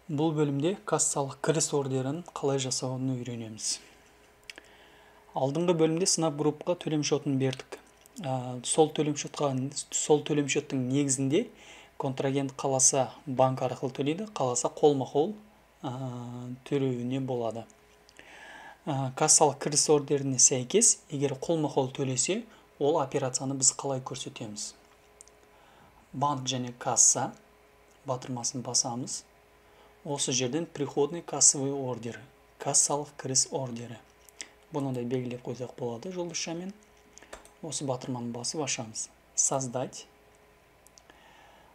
Бұл бөлімде кассалық кіріс ордерін қалай жасауын үйренеміз. Алдыңғы бөлімде Снаб Группқа төлем шотын бердік. Сол төлем шотқа, сол төлем шоттың негізінде контрагент қаласа банк арқылы төлейді, қаласа қолма-қол төлеуіне болады. Кассалық кіріс ордеріне сәйкес, егер қолма-қол төлесе, ол операцияны біз қалай көрсетеміз? Банк және касса батырмасын басамыз. Осы жерден приходный кассовый ордер, кассалық кіріс ордері. Бұны да белгілеп қойсақ болады жұлдызшамен. Осы батырманы басып ашамыз. Создать.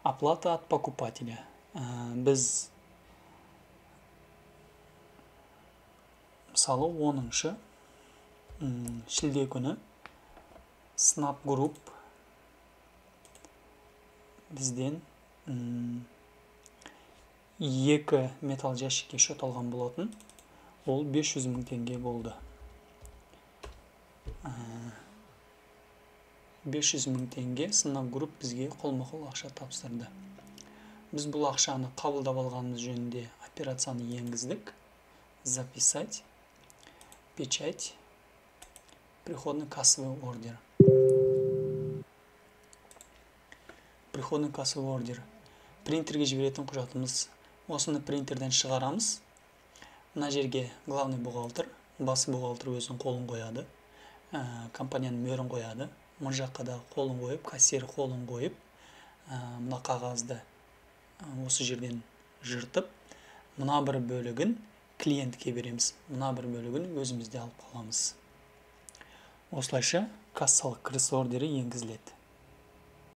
Оплата от покупателя. Біз мысалы 10 шілде күні Снаб Групп бізден 2 металл жәшікке шот алған болатын. Ол 500 мың теңге болды. 500 мың теңге Снаб Групп бізге қолма-қол ақша тапсырды. Біз бұл ақшаны қабылдап алғанымыз жөнінде операцияны енгіздік. Записать, печать, приходный кассовый ордер. Приходный кассовый ордер. Принтерге жіберетін құжатымыз. Осыны принтерден шығарамыз. Мына жерге главный бухгалтер, бас бухгалтер өзінің қолын қояды. Компанияның мөрін қояды. Мына жаққа да қолын қойып, кассир қолын қойып, мына қағазды осы жерден жыртып, мына бір бөлігін клиентке береміз, мына бір бөлігін өзімізде алып қаламыз. Осылайша кассалық кіріс ордері енгізіледі.